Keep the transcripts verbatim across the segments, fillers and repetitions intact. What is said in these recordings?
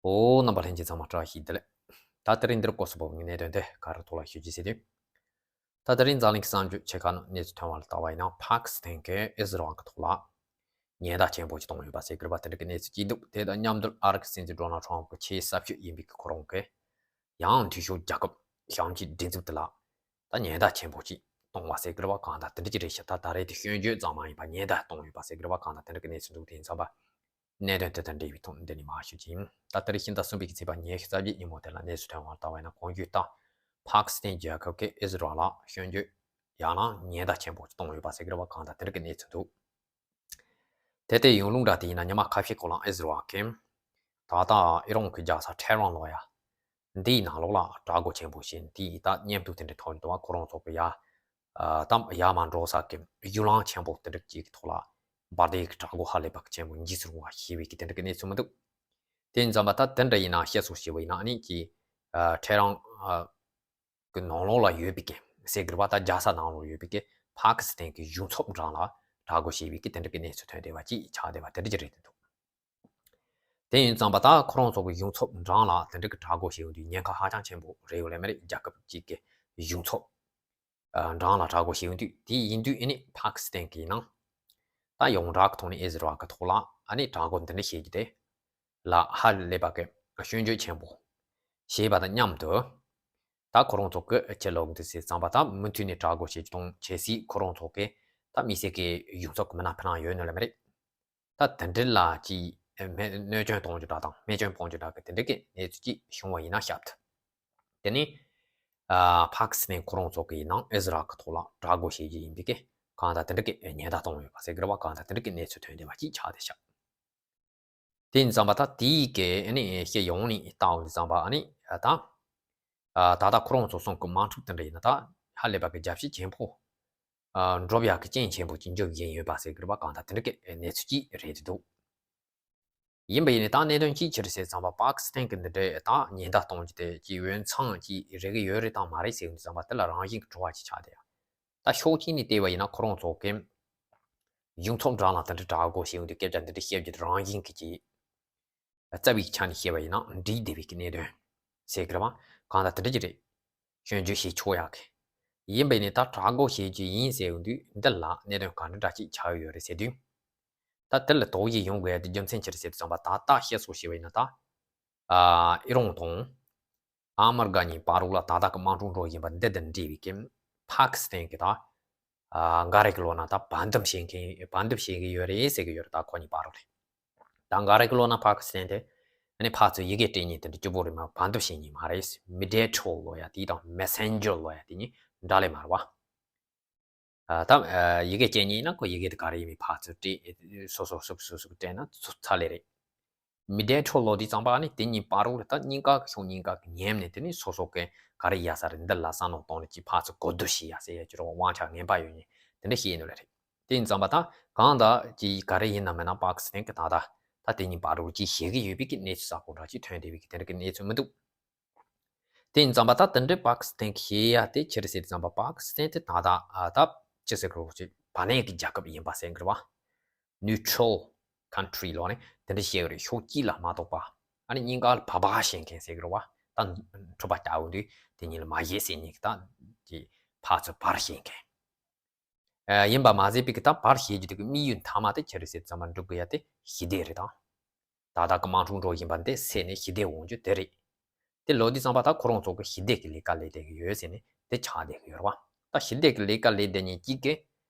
ཨོ། རྣམ་པ་ལྷན་རྒྱས་ཚང་མ་བཀྲ་ཤིས་བདེ་ལེགས། ད་དེ་རིང་འདིར་སྐོར་སུ་བབས་པའི་གནད་དོན་དེ་ག་རེ་ཐོག་ལ་ཞུ་རྒྱུ་ཟེར་དུས། ད་དེ་རིང་འཛམ་གླིང་གི་གསར་འགྱུར་ཆེ་ཁག་ནང་གནས་ཚུལ་ཐོན་པ་ལ་བལྟས་པ་ཡིན་ན། ཕཱ་ཀི་སི་ཐན་གྱིས་ཨི་ཟི་རལ་གྱི་ཐོག་ལ་ཉེན་བརྡ་ཆེན་པོ་ཞིག་བཏང་ཡོད་པ་ཟེར་གྱི་རེད་པ། དེ་འདྲ་གི་གནས་ཚུལ་ཅིག་འདུག་དེ་དང་མཉམ་དུ་ཨ་རི་གི་སྲིད་འཛིན་ཌོ་ནལ་ཊམ་གྱི་ཆེས་ཟབ་ཤོས་ཡིན་པའི་གི་ཁོ་རང་གིས་ཡང་འཐུས་ཤོར་རྒྱལ་ཁབ་གཞན་གྱི་སྒྲིག་འཛུགས་དེ་ལ་ད་ཉེན་བརྡ་ཆེན་པོ་ཞིག་བཏང་བ་ཟེར་གྱི་རེད་པ། གང་ལྟར་དེ་འདྲ་ཅིག་རེད་ཤག་ད་ད་རེས་དེ་སྐྱོན་བརྗོད་ཙམ་མ་ཡིན་པ་ཉེན་བརྡ་བཏང་ཡོད་པ་ཟེར་གྱི་རེད་པ། གང་ལྟར་དེ་འདྲ་གི་གནས་ཚུལ་འདུག་དེ་ཡིན་ཙང་པ། གནད་དོན་དེ་དང་འབྲེལ་བའི་ཐོག་འདི་ནས་མར་ཞུ་རྒྱུ་ཡིན། ད་ལྟ་རེས་ཕྱི་ཟླ་གསུམ་པའི་ཚེས་པ་ཉི་ཤུ་རྩ་བརྒྱད་ཉིན་མོ་དེ་ལ་གནས་ཚུལ་ཐོན་པར་བལྟས་པ་ཡིན་ན། གོང་ཞུས་ལྟར་ཕཱ་ཀི་སི་ཐན་རྒྱལ་ཁབ་ཀྱིས་ཨི་ཟི་རལ་ལ་སྐྱོན་བརྗོད་ཡང་ན་ཉེན་བརྡ་ཆེན་པོ་བཏང་ཡོད་པ་ཟེར་གྱི་རེད་པ། གང་ལྟར་དེ་འདྲ་གི་གནས་ཚུལ་འདུག་དེ་ལྟའི་ཡོང་ལུགས་འདྲ་དེ་ཡིན་ན། ཉི་མ་ཁ་ཤས་གོང་ལ་ཨི་ཟི་རལ་གྱིས་ད་ལྟ་ཨི་རན་གྱི་རྒྱལ་ས་ཐེ་རན་ལ་ཡ། འདིའི་ནང་ལོགས་ལ་དྲག་རྒོལ་ཆེན་པོ་བྱས། འདིའི་ད་མཉམ་དུ་དེ་འདྲའི་ཐོག་ནས་དུ་བ་ཁོ་རང་ཚོ་གི་ཡ། ཨ་ད་ཡར་མར་འགྲོ་ས་གི་གཞུང་ལམ་ཆེན་པོ་དེ་འདྲ་ཅིག་གི་ཐོག་ལ་འབར་མདེལ་གྱི་དྲག་རྒོལ་ཧ་ལས་པ་ཆེན་པོ་འཇིགས་སུ་རུང་བ་ཤེས་པའི་གི་དེ་འདྲ་གི་གནས་ཚུལ་མི་འདུག་དེ་ཡིན་ཙང་པ་ད་དེ་འདྲ་ཡིན་ན་བཤད་སྲོལ་ཞིག་ཡིན་ན། ཨ་ནི་ཀྱི་ཨ་ཐེ་རན་ཨ་གི་ནང་ལོགས་ལ་ཡོད་པའི་གི་ཟེར་གྱི་རེད་པ། ད་རྒྱལ་ས་ནང་ལོགས་ཡོད་པའི་གི་ཕཱ་ཀི་སི་ཐན་གྱི་གཞུང་ཚབ་འགྲམ་ལ་དྲག་རྒོལ་བྱས་པའི་གི་དེ་འདྲ་གི་གནས་ཚུལ་ཐོན་བསྡད་པ་ཅིག་ཆགས་བསྡད་པ་དེ་འདྲ་ཅིག་རེད་འདུག་དེ་ཡིན་ཙང་པ་ད་ཁོ་རང་ཚོ་གི་གཞུང་ཚབ་འགྲམ་ལ་དེ་འདྲ་གི་དྲག་རྒོལ་བྱེད་ཡོང་དུས་ཉེན་ཁ་ཧ་ཅང་ཆེན་པོ་རེད་ཡོད་ལེ་མ་རེད། རྒྱལ་ཁབ་ཅིག་གི་གཞུང་ཚབ་ཨ་འགྲམ་ལ་དྲག་རྒོལ་བྱེད་ཡོང་དུས། དེ་ཡིན་དུས་ཨ་ནི་ཕཱ་ཀི་སི་ཐན་གྱིས་ནང་ད་ཡོངས་གྲགས་ཀྱི་ཐོག་ནས་ཨི་ཟི་རལ་གྱི་ཐོག་ལ་ཨ་ནི་དྲག་རྒོལ་འདི་འདྲ་བྱེད་རྒྱུ་དེ་ལ་ཧ་ལས་པ་གི་སྐྱོན་བརྗོད་ཆེན་པོ་བྱས་པ་དང་མཉམ་དུ། ད་ཁོ་རང་ཚོ་གི་ཕྱི་ལོགས་འདི་ཟེར་ཙམ་པ་ད་མུ་མཐུད་ནས་དྲག་རྒོལ་བྱེད་རྒྱུ་དང་། གལ་སྲིད་ཁོ་རང་ཚོ་གི་ད་དམིགས་བསལ་གྱི་གཞུང་ཚབ་ཀྱི་མི་སྣ་ཕར་ལ་ཡོད་ནི་ལེ་མ་རེད། ད་དེ་འདྲ་ལ་ཅིག་ཨ་སྨད་གནོད་སྐྱོན་གཏོང་རྒྱུ་འདྲ་དང་། རྨས་སྐྱོན་སྤོང་རྒྱུ་འདྲ་གི་དེ་འདྲ་གི་གནས་ཚུལ་ཅིག་བྱུང་བ་ཡིན་ན་ཤབ་ཏུ། དེ་ནི་ཨ་ཕཱ་ཀི་སི་ཐན་ཁོ་རང་ཚོ་གི་ནང་ཨི་ཟི་རལ་གྱི་ཐོག་ལ་དྲག་རྒོལ་བྱེད་རྒྱུ་ཡིན་པའི་གི་གང་ལྟར་དེ་འདྲ་གི་ཉེན་བརྡ་བཏང་ཡོད་པ་ཟེར་གྱི་རེད་པ། གང་ལྟར་དེ་འདྲ་གི་གནས་ཚུལ་ཐོན་བསྡད་པ་ཅིག་ཆགས་བསྡད་ཤག་དེ་ཡིན་ཙང་པ་ད་དེའི་གི་ཨ་ནི་ཤེས་ཡོང་ནས་ལྟ་འོང་དུས་ཙམ་པ། ཨ་ནི་ད་ཨ་ད་ལྟ་ཁོ་རང་ཚོ་གསུམ་གི་དམག་འཁྲུག་དེ་འདྲ་ཡིན་ན་ད་ཧ་ལས་པ་གི་རྒྱབ་བཤིག་ཆེན་པོ་ཨ་འགྲོ་ཡག་གི་རྐྱེན་ཆེན་པོ་ཅིག་འཇོག་བཞིན་ཡོད་པ་ཟེར་གྱི་རེད་པ། གང་ལྟར་དེ་འདྲ་གི་གནས་ཚུལ་ཅིག་རེད་འདུག་ཡིན་པ་ཡིན་ནའི་ད་གནད་དོན་ཅིག་ཅི་རེད་ཟེར་ཙམ་པ། ཕཱ་ཀི་སི་ཐན་གྱི་འདི་འདྲའི་ད་ཉེན་བརྡ་གཏོང་རྒྱུ་དེ་ཅིག་འོས་འཚམ་ཅིག་རེད་གི་ཡོད་རེད་དང་མ་རེད་ཟེར་དུས་ཙམ་པ། དེ་ལ་རང་བཞིན་གྱི་དྲི་བ་ཅིག་ཆགས་བསྡད་ཡ། ད་ཕྱོགས་གཅིག་ནས་བལྟས་པ་ཡིན་ན་ཁོ་རང་ཚོ་གི་གཞུང་ཚབ་འགྲམ་ལ་དེ་འདྲ་དྲག་རྒོལ་བྱེད་ཡོང་དུས་སྐད་ཆ་འདི་འདྲ་བཤད་རྒྱུ་དེ་རང་བཞིན་གྱི་ཅིག་རྩ་བའི་ཆ་ནས་བཤད་པ་ཡིན་ན་འགྲིག་བསྡད་པའི་གི་གནད་དོན་ཟེར་གྱི་རེད་པ། གང་ལྟར་དེ་འདྲ་ཅིག་རེད། སྐྱོན་བརྗོད་བྱེད་ཆོག་ཡག་གི། ཡིན་པ་ཡིན་ནའི་ད་དྲག་རྒོལ་བྱེད་རྒྱུ་ཡིན་ཟེར་ཡོང་དུས་འདི་ལ་གནད་དོན་ག་འདྲ་འདྲ་ཅིག་ཆགས་ཡོད་རེད་ཟེར་དུས། ད་དེ་ལ་དོགས་གཞི་ཡོང་དགོས་ཡ་དེ་རྒྱུ་མཚན་ཅི་རེད་ཟེར་དུས་ཙམ་པ། ད་ལྟ་བཤད་སྲོལ་བྱས་པ་ཡིན་ན་ད་ཨ་ཨི་རན་དང་ཨ་མི་རི་ཀ་གཉིས་བར་རོགས་ལ་ད་ལྟ་གི་དམག་འཁྲུག་འགྲོ་བཞིན་པ་འདི་དང་འབྲེལ་བའི་གི་ཕཱ་ཀི་སི་ཐན་གྱི་ད་ཨ་འགའ་རེ་གི་ལོ་ན་ད་བར་འདུམ་བྱེད་མཁན། བར་འདུམ་བྱེད་ཀྱི་ཡོད་རེད་ཟེར་གྱི་ཡོད་རེད། ད་ཁོ་གཉིས་བར་རོགས་རེད། ད་འགའ་རེ་གི་ལོ་ན་ཕཱ་ཀི་སི་ཐན་དེ་ཨ་ནི་ཕར་ཚུར་ཡི་གེ་སྤྲད་མཁན་དེ་འདྲ་སྐྱིད་པོ་རེད་མ། བར་འདུམ་བྱེད་མཁན་མ་རེད། མི་ཌི་ཡེ་ཊར་ལབ་ཡ་དེ་དང་མེ་སེན་ཇར་ལབ་ཡ་དེ་གཉིས་འདྲ་ལེ་མ་རེད་པ། ཨ་ད་ཨ་ཡི་གེ་སྤྲད་མཁན་ཡིན་ན་ཁོ་ཡི་གེ་དེ་ག་རེ་ཡིན་མིན་ཕར་ཚུར་སྤྲད། སོ་སོ་སུབ་སུབ་སུབ་སྤྲད་ན་ཚ་ཚ་ལེ་རེད། མི་ཌི་ཡེ་ཊར་ལབ་དུས་ཙམ་པ་ཨ་ནི་དེ་གཉིས་བར་རོགས་ལ་ད་གཉིས་ཀ་གི་ཕྱོགས་གཉིས་ཀ་གི་ཉན་ནས། དེ་ནི་སོ་སོ་གི་ག་རེ་ཡ་ས་རེད། འདི་ལ་བསམ་བློ་གཏོང་ནས་ཅིག་ཕར་ཚུར་གོ་བསྡུར་བྱེད་ཡ་ཟེར་ཡ་ཅིག་རོགས་དབང་ཆ་ངན་པ་ཡོད་མཁན་དེ་འདྲ་ཞིག་ཡིན་ནོ་ལེ་རེད། དེ་ཡིན་ཙམ་པ་ད་གང་ལྟར་ཅིག་ག་རེ་ཡིན་ན་མིན་ན་ཕཱ་ཀི་སི་ཐན་གྱིས་ད་ལྟ་ད་དེ་གཉིས་བར་རོགས་ཅིག་བྱེད་ཀྱི་ཡོད་པའི་གི་གནས་ཚུལ་གསལ་པོ་འདྲ་ཅིག་ཐོན་བསྡད་པའི་གི་དེ་འདྲ་གི་གནས་ཚུལ་མི་འདུག་དེ་ཡིན་ཙམ་པ་ད་དེ་འདྲའི་ཕཱ་ཀི་སི་ཐན་གྱིས་བྱེད་ཡ་དེ་ཅི་རེད་ཟེར་དུས་ཙམ་པ། ཕཱ་ཀི་སི་ཐན་དེ་ད་ལྟ་ཨ་ད་ཅི་ཟེར་དགོས་རེད། བར་གནས་ཀྱི་རྒྱལ་ཁབ་ཡིན་པ་ཟེར་གྱི་རེད་པ། ནིའུ་ཊྲལ་ཀན་ཊི་རི་ལབ་ནས་དེ་འདྲ་བཤད་ཡོད་རེད། ཕྱོགས་གཅིག་ལ་མ་གཏོགས་པ། ཨ་ནི་གཉིས་ཀ་ལ་བར་བར་བྱེད་མཁན་ཟེར་གྱི་རེད་པ། ད་འཁྲུག་པ་ལྟ་བུ་འདུག་དེ་གཉིས་ལ་མ་བཞེད་ཟེར་མཁན་གྱི་ད་ཀྱི་ཕར་ཚུར་བར་བྱེད་མཁན། ཨ་ཡིན་པ་མ་ཟད་པའི་གི་ད་བར་བྱེད་རྒྱུ་དེ་གི་དམིགས་ཡུལ་མཐའ་མ་དེ་ཅི་རེད་ཟེར་དུས་ཙམ་པ་འགྲུབ་དགོས་ཡ་དེ་ཞི་བདེ་རེད་ད། ད་ལྟ་གི་དམག་འཁྲུག་འགྲོ་བཞིན་པ་འདི་སེལ་ནས་ཞི་བདེ་འོང་རྒྱུ་དེ་རེད། དེ་ལབ་དུས་ཙམ་པ་ད་ཁོ་རང་ཚོ་གི་ཞི་བདེ་གི་ལས་ཀ་ལས་བསྡད་ཀྱི་ཡོད་ཟེར་ནས་དེ་ཆགས་བསྡད་ཀྱི་ཡོད་རེད་པ། ད་ཞི་བདེ་གི་ལས་ཀ་ལས་བསྡད་མཁན་གཅིག་གིས་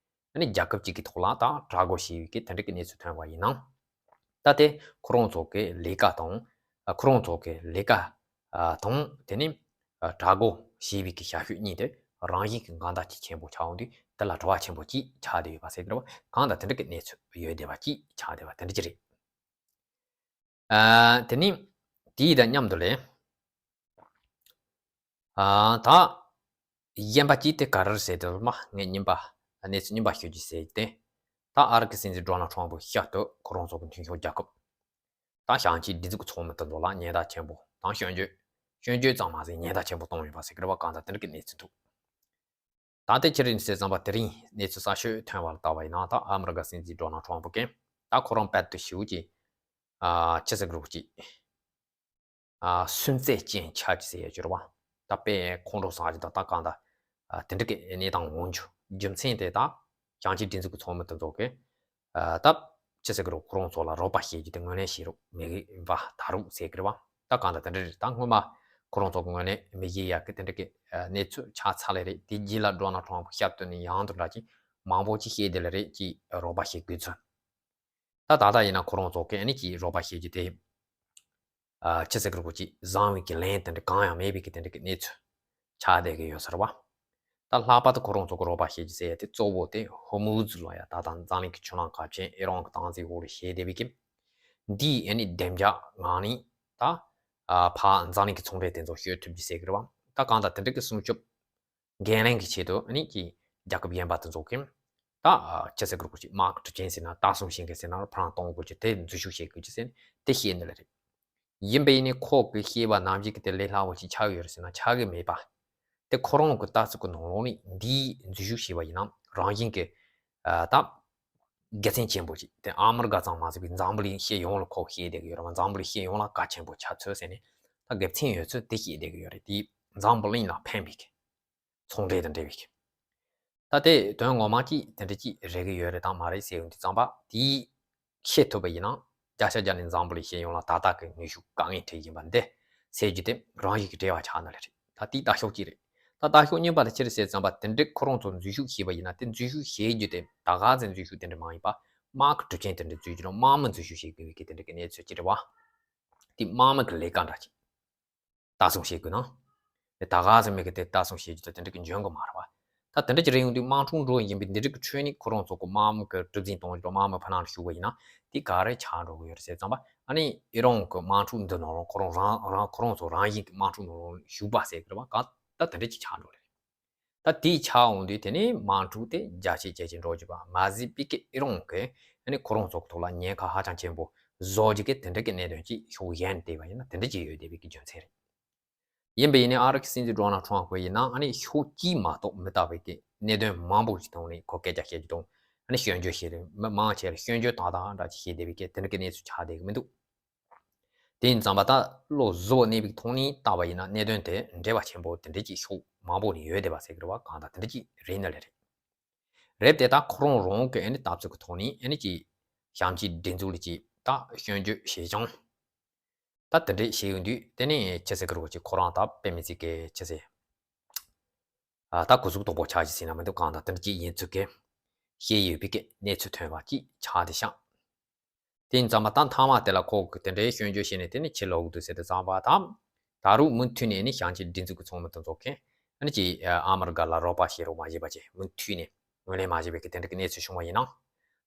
ཨ་ནི་རྒྱལ་ཁབ་གཅིག་གི་ཐོག་ལ་ད་དྲག་རྒོལ་བྱས་པའི་གི་དེ་འདྲ་གི་གནས་ཚུལ་ཐོན་པ་ཡིན་ན། ད་དེ་ཁོ་རང་ཚོ་གི་ལས་ཀ་དང་། ཨ་ཁོ་རང་ཚོ་གི་ལས་ཀ་ཨ་དང་དེ་ནི་ཨ་དྲག་རྒོལ་བྱས་པའི་གི་བྱ་སྤྱོད་གཉིས་དེ་རང་བཞིན་གྱི་འགལ་ཟླ་ཅིག་ཆེན་པོ་ཆགས་འོང་དུས་དེ་ལ་དྲི་བ་ཆེན་པོ་ཅིག་ཆགས་བསྡད་ཡོད་པ་ཟེར་གྱི་རེད་པ། གང་ལྟར་དེ་འདྲ་གི་གནས་ཚུལ་ཡོད་བསྡད་པ་ཅིག་ཆགས་བསྡད་པ་དེ་འདྲ་ཅིག་རེད། ཨ་དེ་ནི་དེའི་དང་མཉམ་དུ་ལས། ཨ་ད་གཞན་པ་གཅིག་དེ་ག་རེ་རེད་ཟེར་དུས་མ། ངས་རྙིང་པ་གནས་ཚུལ་རྙིང་པ་ཞུ་རྒྱུ་ཟེར་ཏེ། ད་ཨ་རི་གི་སྲིད་འཛིན་ཌོ་ནལ་ཊམ་པ་ཤར་དུ་ཁོ་རང་ཚོ་གི་མཐུན་ཕྱོགས་རྒྱལ་ཁབ་དང་གཞུང་གི་སྒྲིག་འཛུགས་ཚོགས་མི་དེ་ཚོ་ལ་ཉེན་བརྡ་ཆེན་པོ་དང་སྐྱོན་བརྗོད། སྐྱོན་བརྗོད་ཙམ་མ་ཟད་ཉེན་བརྡ་ཆེན་པོ་བཏང་ཡོད་པ་ཟེར་གྱི་རེད་པ། གང་ལྟར་དེ་འདྲ་གི་གནས་ཚུལ་འདུག་ད་ལྟའི་ཕྱིར་ཡིན་ཟེར་ཙམ་པ་དེ་རིང་གནས་ཚུལ་གསར་ཤོས་ཐོན་པ་ལ་བལྟས་པ་ཡིན་ན། ད་ཨ་མི་རི་ཀ་སྲིད་འཛིན་ཌོ་ནལ་ཊམ་པ་གིས་ད་ཁོ་རང་དཔལ་དུ་ཞེ་པོ་ཅིག་ཨ་ཅི་ཟེར་དགོས་རེད། ཅིག་ ཨ་སུན་གཙེར་ཅན་ཆགས་ཀྱི་ཟེར་ཡ་ཅིག་རེད་བ། ད་དཔེ་ཁོང་ཁྲོ་ཟ་རྒྱུ་དང་ད་གང་ད་ཨ་དེ་འདྲ་གི་གནས་སྟངས་འོང་རྒྱུ་རྒྱུ་མཚན་དེ་ད་ཞིང་ཆེན་སྒྲིག་འཛུགས་ཀྱི་ཚོགས་མི་དེ་ཚོ་གི་ཨ་ད་ཅི་ཟེར་གི་རེད། ཁོ་རང་ཚོ་ལ་རོགས་པ་བྱེད་རྒྱུ་དེ་ངོས་ལེན་བྱེད་རོགས་མི་དགོས་པ་ད་རུང་ཟེར་གི་རེད་བ། ད་གང་ད་དེ་འདྲ་རེད། ད་སྔོན་མ་ཁོ་རང་ཚོ་གི་ངོས་ནས་མི་ཡི་ཡག་གི་དེ་འདྲ་གི་ཨ་གནས་ཚུལ་ཆགས་ཚར་ལེ་རེད། དེ་རྗེས་ལ་ཌོ་ནལ་ཊམ་གི་ཞབས་བཏོན་ནས་ཡང་དུ་འདྲ་ཅིག་མང་པོ་ཅིག་བཤད་དེ་ལེ་རེད། ཅིག་རོགས་པ་བྱེད་དགོས་ཚུལ། ད་ད་ལྟ་ཡིན་ན་ཁོ་རང་ཚོ་གི་ཨ་ནི་ཅིག་རོགས་པ་བྱེད་རྒྱུ་དེ་ཨ་ཅི་ཟེར་གི་རེད། ཅིག་བཟང་བའི་གི་ལན་དེ་འདྲ་གང་ཡང་མེད་པའི་གི་དེ་འདྲ་གི་གནས་ཚུལ་ཆགས་བསྡད་ཀྱི་ཡོད་ས་རེད་བ། ད་ལྷག་པར་དུ་ཁོ་རང་ཚོ་གི་རོགས་པ་བྱེད་རྒྱུ་ཟེར་ཡ་དེ་གཙོ་བོ་དེ་ཧོར་མུ་ཛི་ལ་ཡ་ད་ལྟ་འཛམ་གླིང་གི་ཆུ་ལམ་གལ་ཆེན་ཨི་རན་གི་སྟངས་འཛིན་འོག་ལ་བྱས་བསྡད་པའི་གི་འདིའི་ཨ་ནི་བདེ་འཇགས་ངང་ནས་ད་ཨ་ཕར་འཛམ་གླིང་གི་ཚོང་འབྲེལ་དེ་ཚོ་སྤྱོད་ཐུབ་རྒྱུ་ཟེར་གི་རེད་བ། ད་གང་ལྟར་དེ་འདྲ་གི་སྲུང་སྐྱོབ་འགན་ལེན་གྱི་ཆེད་དུ་ཨ་ནི་ཀྱི་རྒྱལ་ཁབ་གཞན་པ་དེ་ཚོ་གིས་ད་ཨ་ཅི་ཟེར་དགོས་རེད། ཅིག་དམག་གི་གྲུ་ཆེན་ཟེར་ན་ལྟ་སྲུང་བྱེད་མཁན་ཟེར་ན་ཕར་གཏོང་དགོས་རྒྱུ་དེ་འཛུལ་ཞུགས་བྱེད་དགོས་རྒྱུ་ཟེར་ནས་དེ་བཤད་ནི་ལ་རེད། ཡིན་པ་ཡིན་ནའི་ཁོ་གི་བཤད་པ་ནང་བཞིན་གྱི་དེ་ལས་སླ་བོ་ཞིག་ཆགས་ཡོད་རེད་ཟེར་ན་ཆགས་ཀྱི་མེད་པ། དེ་ཁོ་རང་གི་ལྟ་ཚུལ་གྱི་ནང་ལོགས་ནས་འདིའི་འཛུལ་ཞུགས་བྱས་པ་ཡིན་ན་རང་བཞིན་གྱི་ཨ་ད་དགེ་མཚན་ཆེན་པོ་ཅིག་དེ་ཨ་མི་རི་ཀ་ཙམ་མ་ཟད་པའི་འཛམ་བུ་གླིང་སྤྱི་ཡོངས་ལ་ཁོ་བཤད་བསྡད་ཀྱི་ཡོད་རེད་བ། འཛམ་བུ་གླིང་སྤྱི་ཡོངས་ལ་གལ་ཆེན་པོ་ཆགས་ཚུལ་ཟེར་ནས་ད་དགེ་མཚན་ཡོད་ཚུལ་དེ་བཤད་བསྡད་ཀྱི་ཡོད་རེད། དེ་འཛམ་བུ་གླིང་ལ་ཕན་པའི་གི་ཚོང་འབྲེལ་དང་འབྲེལ་བའི་གི་ད་དེ་དོན་ངོ་མ་ཅིག་དེ་འདྲ་ཅིག་རེད་ཀྱི་ཡོད་རེད་དང་མ་རེད་ཟེར་ཡོང་དུས་ཙམ་པ་དེའི་ཤེས་ཐུབ་པ་ཡིན་ན་བརྒྱ་ཆ་བརྒྱ་ནས་འཛམ་བུ་གླིང་སྤྱི་ཡོངས་ལ་ད་ལྟ་གི་ནུས་ཤུགས་དཀའ་ངལ་འཕྲད་བཞིན་པ་འདི་ཟེར་རྒྱུ་དེ་རང་བཞིན་གྱིས་འབྲེལ་བ་ཆགས་ནི་ལ་རེད། ད་དེའི་ལྟ་ཕྱོགས་གཅིག་རེད། ད་ལྟ་ཕྱོགས་གཉིས་པ་དེ་ཅི་རེད་ཟེར་ཙམ་པ་དེ་འདྲའི་ཁོ་རང་ཚོ་འཛུལ་ཞུགས་བྱས་པ་ཡིན་ན་དེ་འཛུལ་ཞུགས་བྱེད་རྒྱུ་དེ་ད་ག་ཚོད་འཛུལ་ཞུགས་དེ་འདྲ་མ་ཡིན་པ་དམག་གི་གྲུ་ཆེན་དེ་འདྲ་འཛུལ་རྒྱུ་དང་དམག་མི་འཛུལ་ཞུགས་བྱེད་དགོས་པའི་གི་དེ་འདྲ་གི་གནས་ཚུལ་གཅིག་རེད་བ། དེ་དམག་མི་གི་ལས་ཀ་འདྲ་ཅིག་ལྟ་སྲུང་བྱེད་དགོས་ན། དེ་ད་ག་ཚོད་མི་གི་དེ་ལྟ་སྲུང་བྱེད་རྒྱུ་དང་དེ་འདྲ་གི་འཇོན་གི་མ་རེད་བ། ད་དེ་འདྲ་ཅིག་རེད་ཡོང་དུས་དམག་འཁྲུག་འགྲོ་བཞིན་པའི་འདི་འདྲ་གི་ཁྲོད་ནས་ཁོ་རང་ཚོ་གི་དམག་མི་གི་གྲུ་འཛིན་གཏོང་རྒྱུ་དང་དམག་མི་ཕར་ནང་ཞུགས་པ་ཡིན་ན་དེ་ག་རེ་ཆགས་འགྲོ་གི་ཡོད་རེད་ཟེར་ཙམ་པ་ཨ་ནི་ཨི་རན་གི་དམག་འཁྲུག་འདི་ནང་ལ་ཁོ་རང་རང་རང་ཁོ་རང་ཚོ་རང་བཞིན་གི་དམག་འཁྲུག་ནང་ལ་ཞུགས་པ་ཟེར་གི་རེད་བ། ག་ད་དེ་འདྲ་ཅིག་ཆགས་འགྲོ་རེད། ད་དེ་ཆགས་འོང་དུས་དེ་ནས་དམག་འཁྲུག་དེ་རྒྱ་ཆེ་རྒྱ་ཆེ་འགྲོ་རྒྱུ་པ་མ་ཟད་པའི་གི་ཨི་རན་གི་ཨ་ནི་ཁོ་རང་ཚོ་གི་ཐོག་ལ་ཉེན་ཁ་ཧ་ཅང་ཆེན་པོ་བཟོ་རྒྱུ་གི་དེ་འདྲ་གི་གནད་དོན་ཅིག་ཕྱོགས་གཞན་བལྟས་པ་ཡིན་ན་དེ་འདྲ་ཅིག་ཡོད་བསྡད་པའི་གི་རྒྱུ་མཚན་རེད། ཡིན་པ་ཡིན་ནའི་ཨ་རི་གི་སྲིད་འཛིན་ཌོ་ནལ་ཊམ་པ་ཡིན་ན་ཨ་ནི་ཕྱོགས་གཅིག་མ་གཏོགས་མི་ལྟ་བའི་གི་གནད་དོན་མང་པོ་ཞིག་ཐོག་ནས་ཁོ་སྐད་ཆ་བཤད་རྒྱུ་དང་ཨ་ནི་སྐྱོན་བརྗོད་བྱེད་རེད། མི་མང་ཆེ་ལ་སྐྱོན་བརྗོད་དག་དག་འདྲ་ཅིག་བྱེད་བསྡད་པའི་གི་དེ་འདྲ་གི་གནས་ཚུལ་ཆགས་བསྡད་གི་མི་འདུག་དེ་ཡིན་ཙང་པ་ད་བློ་གཟུ་བོ་གནས་པའི་ཐོག་ནས་བལྟས་པ་ཡིན་ན་གནད་དོན་དེ་འབྲེལ་བ་ཆེན་པོ་དེ་འདྲ་ཅིག་ཕྱོགས་མང་པོ་ནས་ཡོད་བསྡད་པ་ཟེར་གི་རེད་བ། གང་ལྟར་དེ་འདྲ་ཅིག་རེད་ནི་ལས་རེད། རེད་དེ་ད་ཁོ་རང་རང་གི་ཨ་ནི་ལྟ་ཚུལ་གི་ཐོག་ནས་ཨ་ནི་ཅིག་ཞིང་ཆེན་སྒྲིག་འཛུགས་ལ་ཅིག་ད་སྐྱོན་བརྗོད་བྱེད་ཅིང་། ད་དེ་འདྲས་བྱེད་ཡོང་དུས་དེ་ནས་ཅི་ཟེར་གི་རེད་ཅིག་ཁོ་རང་ད་དཔེ་མི་སྲིད་ཀི་ཅི་ཟེར། ཨ་ད་གུ་ཟུག་དོག་པོ་ཆགས་ཀྱི་ཟིན་ན་མི་འདུག་གང་ལྟར་དེ་འདྲ་ཅིག་ཡིན་ཚུལ་གི་བཤད་ཡོད་པའི་གི་གནས་ཚུལ་ཐོན་པ་ཅིག་ཆགས་བསྡད་ཤག་དེ་ཡིན་ཙང་མ་ད་མཐའ་མ་དེ་ལ་ཁོ་གི་དེ་འདྲའི་སྐྱོན་བརྗོད་བྱས་ནས་དེ་ནས་ཕྱིར་ལོག་འདུག་ཟེར་དུས་ཙང་པ་ད། ད་རུང་མུ་མཐུད་ནས་ནི་ཞིང་ཆེན་སྒྲིག་འཛུགས་ཀྱི་ཚོགས་མི་དེ་ཚོ་གིས་ཨ་ནི་ཅིག་ཨ་མི་རི་ཀ་ལ་རོགས་པ་བྱེད་རོགས་མ་བྱེད་པ་བྱས་མུ་མཐུད་ནས་ངོས་ལེན་མ་བྱེད་པའི་གི་དེ་འདྲ་གི་གནས་ཚུལ་བྱུང་བ་ཡིན་ན།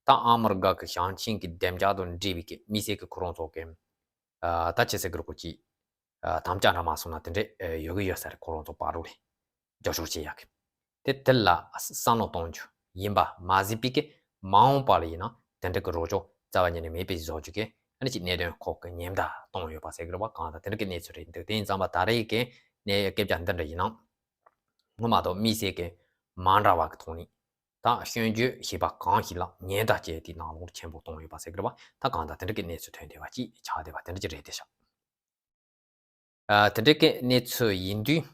ད་ཨ་མི་རི་ཀ་གི་ཞིང་ཆེན་གྱི་བདེ་འཇགས་དང་འབྲེལ་བའི་གི་དམིགས་བསལ་གྱི་ཁོ་རང་ཚོ་གི་ཨ་ད་ཅི་ཟེར་གི་རེད་ཁོ་ཅིག་ཨ་དམ་བཅའ་འདྲ་མ་སོང་ན་དེ་འདྲས་ཨ་ཡོད་གི་ཡོད་ས་རེད། ཁོ་རང་ཚོ་བར་དུ་ལས་རྒྱབ་སྐྱོར་བྱེད་ཡག་གི། དེ་དེ་ལ་བསམ་བློ་གཏོང་རྒྱུ་ཡིན་པ་མ་ཟད་པའི་གི་མ་འོངས་པ་ལ་ཡིན་ན་དེ་འདྲ་གི་རོགས་སྐྱོར་རྩ་བ་ཉིད་ནས་མེད་པའི་བཟོ་རྒྱུ་གི་ཨ་ནི་ཅིག་གནད་དོན་ཁོ་གི་ཉེན་བརྡ་གཏོང་ཡོད་པ་ཟེར་གི་རེད་བ། གང་ལྟར་དེ་འདྲ་གི་གནས་ཚུལ་རེད་འདུག་དེ་ཡིན་ཙང་པ་ད་རེས་ཀྱི་གནས་སྐད་ཆ་འདི་འདྲ་ཡིན་ན་སྔོན་མ་དང་དམིགས་བསལ་གི་མ་འདྲ་བ་གི་ཐོག་ནས་ད་སྐྱོན་བརྗོད་བྱས་པ་གང་ཞིག་ལ་ཉེན་བརྡ་བཅས་དེའི་ནང་ལོགས་ཆེན་པོ་གཏོང་ཡོད་པ་ཟེར་གི་རེད་བ། ད་གང་ལྟར་དེ་འདྲ་གི་གནས་ཚུལ་ཐོན་བསྡད་པ་ཅིག་ཆགས་བསྡད་པ་དེ་འདྲ་ཅིག་རེད་དེ་ཤག་ཨ་དེ་འདྲ་གི་གནས་ཚུལ་ཡིན་དུས།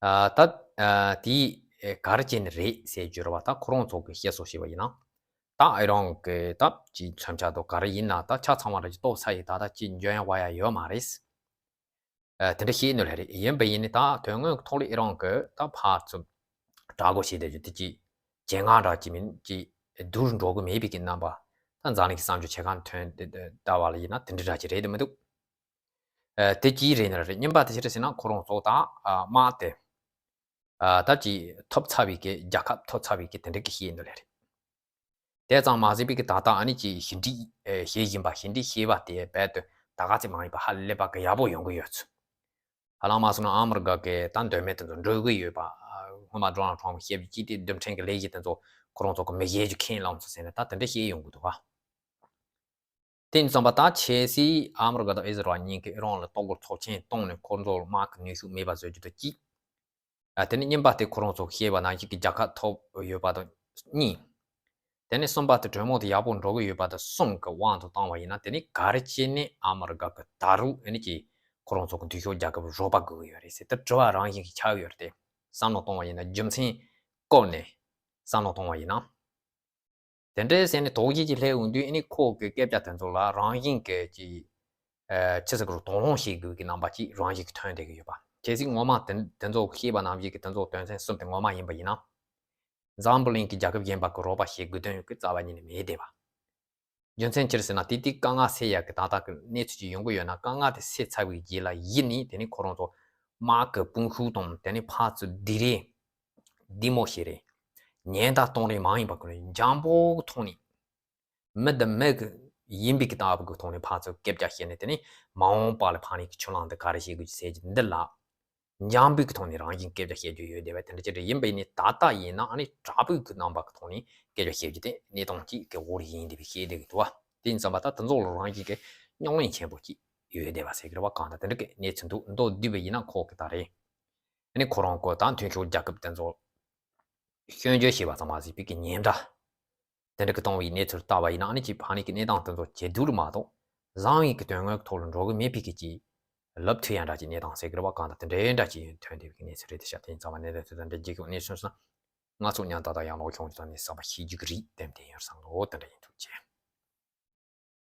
ཨ་ད་ཨ་དེ་ག་རེ་བྱས་ནས་རེད་ཟེར་རྒྱུ་རེད་བ། ད་ཁོ་རང་ཚོ་གི་བཤད་སྲོལ་བྱས་པ་ཡིན་ན། ད་ཨི་རན་གི་ད་ཅིག་མཚོན་ཆ་དང་ག་རེ་ཡིན་ན་ད་ཆ་ཚང་བ་ར་ཅིག་གཏོར་ཚར་ཡིན། ད་ད་ཅིག་འཇོན་ཡ་བ་ཡ་ཡོད་མ་རེད། ཨ་དེ་འདྲ་བཤད་ནི་ལ་རེད། ཡིན་པ་ཡིན་ནི་ད་དོན་དངོས་ཀྱི་ཐོག་ལ་ཨི་རན་གི་ད་ཕར་ཚུར་དྲག་རྒོལ་བྱས་བསྡད་རྒྱུ་དེ་ཅིག་ཇེ་ངན་དྲག་ཅིག་མིན་ཅིག་སྡུག་རུ་འགྲོ་གི་མེད་པའི་གི་རྣམ་པ་ད་འཛམ་གླིང་གི་བསམ་ཚུལ་ཆེ་ཁག་ཐོན་ལྟ་བ་ལ་ཡིན་ན་དེ་འདྲ་འདྲ་ཅིག་རེད་དེ་མི་འདུག་ཨ་དེ་ཅིའི་རེད་ན་རེད། གཉིས་པ་དེ་ཅི་རེད་ཟེར་ན་ཁོ་རང་ཚོ་དང་ཨ་དམག་དེ་ཨ་ད་ཅི་ཐོབ་ཚར་བའི་གི་རྒྱལ་ཁབ་ཐོབ་ཚར་བའི་གི་དེ་འདྲ་གི་བཤད་ནི་ལ་རེད། དེ་ཙམ་མ་ཟད་པའི་གི་ད་ལྟ་ཨ་ནི་ཅི་ཞི་འགྲིག་ཨེ་བྱེད་བཞིན་པ་ཞི་འགྲིག་བྱས་པ་དེ་རྦད་དེ་ད་ག་ཚད་མང་ཡིན་པ་ཧ་ལས་པ་གི་ཡག་པོ་ཡོང་གི་ཡོད་ཚུལ། ཧ་ལམ་མ་སོང་ན་ཨ་མི་རི་ཀ་གི་ད་འདོད་མོས་དེ་ཚོ་འགྲུབ་གི་ཡོད་པ། ཨ་སྔོན་མ་ཌོ་ནལ་ཊམ་པ་བཤད་པའི་ཅི་སྟེ་རྡུལ་ཕྲན་གི་ལས་གཞི་དེ་ཚོ་ཁོ་རང་ཚོ་གི་མི་བྱེད་རྒྱུ་ཁས་བླངས་སོང་ཟེར་ནས་ད་དེ་འདྲ་བཤད་ཡོང་གི་འདུག་བ། དེ་ཡིན་ཙང་པ་ད་ཆབ་སྲིད་ཨ་མི་རི་ཀ་དང་ཨི་ཟི་རལ་གཉིས་ཀྱིས་ཨི་རན་ལ་གཏོར་རྒོལ་ཚབས་ཆེན་བཏང་ནས་ཁོ་ཚོ་ལ་དམག་གི་ནུས་ཤུགས་མེད་པ་བཟོ་རྒྱུ་དང་གཅིག་ཨ་དེ་ནས་གཉིས་པ་དེ་ཁོ་རང་ཚོ་བཤད་པ་ནང་བཞིན་གྱི་རྒྱལ་ཁ་ཐོབ་ཡོད་པ་དང་གཉིས། དེ་ནས་གསུམ་པ་དེ་གྲོས་མོལ་དེ་ཡག་པོ་འགྲོ་གི་ཡོད་པ་དང་གསུམ་གྱི་དབང་དུ་བཏང་བ་ཡིན་ན་དེ་ནས་ག་རེ་བྱས་ནས་ཨ་མི་རི་ཀ་གི་ད་རུང་ཨ་ནི་ཀྱི་ ཁོ་རང་ཚོ་གི་འཐུས་ཤོར་རྒྱལ་ཁབ་རོགས་པ་དགོས་ཀྱི་ཡོད་རེད་ཟེར་དེ་དྲི་བ་རང་བཞིན་གྱི་ཆགས་ཡོད་རེད་དེ། བསམ་བློ་གཏོང་བ་ཡིན་ན་རྒྱུ་མཚན་བཀོད་ནས་བསམ་བློ་གཏོང་བ་ཡིན་ན། དེ་འདྲའི་ཟེར་ནས་དོགས་གཞི་ཅིག་སླེབས་འོང་དུས་ཨ་ནི་ཁོ་གི་སྐད་ཆ་དེ་ཚོ་ལ་རང་བཞིན་གྱི་ཅིག་ཨ་ཆི་ཟེར་དགོས་རེད། དོགས་སློང་བྱེད་དགོས་ཀྱི་རྣམ་པ་ཅིག་རང་བཞིན་གྱི་ཐོན་བསྡད་ཀྱི་ཡོད་པ། གལ་སྲིད་ངོ་མ་དེ་དེ་ཚོ་བཤད་པ་ནང་བཞིན་གྱི་དེ་ཚོ་དོན་ཚན་གསུམ་དེ་ངོ་མ་ཡིན་པ་ཡིན་ན། འཛམ་བུ་གླིང་གི་རྒྱལ་ཁབ་གཞན་པ་གི་རོགས་པ་བྱེད་དགོས་དོན་ཡོད་ཀྱི་རྩ་བ་ཉིད་ནས་མེད་བསྡད་པ། རྒྱུ་མཚན་ཅི་རེད་ཟེར་ན་དེ་དུས་དཀའ་ངལ་སེལ་ཡག་གི་ཏག་ཏག་གི་གནས་ཚུལ་ཅིག་ཡོང་གི་ཡོད་ན་དཀའ་ངལ་དེ་སེལ་ཚར་བའི་རྗེས་ལ་གཞི་ནས་དེ་ནས་ཁོ་རང་ཚོ་དམག་གི་དཔུང་ཤུགས་དང་དེ་ནས་ཕར་ཚུར་སྡིགས་ར་བདེ་མོ་བྱེད་རེས། ཉེན་བརྡ་གཏོང་རེས་མ་ཡིན་པ་ཁོ་ནས་འཇམ་པོ་གི་ཐོག་ནས། མི་དང་མི་གི་ཡིན་པའི་གི་ལྟ་བུ་གི་ཐོག་ནས་ཕར་ཚུར་སྐད་ཆ་བཤད་ནས་དེ་ནས་མ་འོངས་པ་ལ་ཕ་ནས་ཀྱི་ཆུ་ལང་འདི་ག་རེ་བྱེད་དགོས་ཀྱི་ཟེར་གྱི་འདི་ལ། འཇམ་པོའི་གི་ཐོག་ནས་རང་བཞིན་སྐད་ཆ་བཤད་རྒྱུ་ཡོད་བསྡད་པ་དེ་འདྲ་ཅིག་རེད། ཡིན་པ་ཡིན་ནའི་ད་ལྟ་ཡིན་ན་ཨ་ནི་དྲག་པོའི་གི་རྣམ་པ་གི་ཐོག་ནས་སྐད་ཆ་བཤད་རྒྱུ་དེ་གནས་སྟངས་ཅིག་གི་འོག་ཡིན་བསྡད་པའི་ཤེས་བསྡད་ཀྱི་འདུག་བ། དེ་ཡིན་ཙམ་པ་ད་དེ་ཚོ་ལ་རང་བཞིན་གི་རྙོག་གླེང་ཆེན་པོ་ཅིག་ཡོད་བསྡད་པ་ཟེར་གི་རེད་བ། གང་ལྟར་དེ་འདྲ་གི་གནས་ཚུལ་འདུག་མདོར་བསྡུས་པ་ཡིན་ན་ཁོ་གི་ད་རེད། ཨ་ནི་ཁོ་རང་ཁོ་ད་མཐུན་ཕྱོགས་རྒྱལ་ཁབ་དེ་ཚོ་སྐྱོན་བརྗོད་བྱས་པ་ཙམ་མ་ཟད་པའི་གི་ཉེན་བརྡ་དེ་འདྲ་གི་གཏོང་བའི་གནས་ཚུལ་ལྟ་བ་ཡིན་ན་ཨ་ནི་ཅིག་ཕ་ནས་ཀྱི་གནས་སྟངས་དེ་ཚོ་ཇེ་སྡུག་རུ་མ་གཏོགས་བཟང་བའི་གི་དོན་དངོས་ཐོག་ལ་འགྲོ་གི་མེད་པའི་གི་ཅིག་ལབ་ཐུབ་ཡ་འདྲ་ཅིག་གནས་སྟངས་ཟེར་གི་རེད་བ། གང་ལྟར་དེ་འདྲའི་འདྲ་ཅིག་ཡིན་ཐོན་བསྡད་པའི་གི་གནས་ཚུལ་རེད། དེ་ཤ་དེ་ཡིན་ཙམ་པ་གནས་སྟངས་དེ་འདྲ་རྒྱལ་ཁབ་གནས་ཚུལ་སོང་ན་ང་ཚོ་ཉམ་ཐག་དང་ཡང་ལོག་ཁྱོང་ཚོ་ནས་བསམ་པ་ཤེས་རྒྱུ་གི་རིགས་ལྡན་དེ་ཡོད་བསམ་ལོ། དེ་འདྲ་ཡིན་ཐུགས་རྗེ་ཆེ།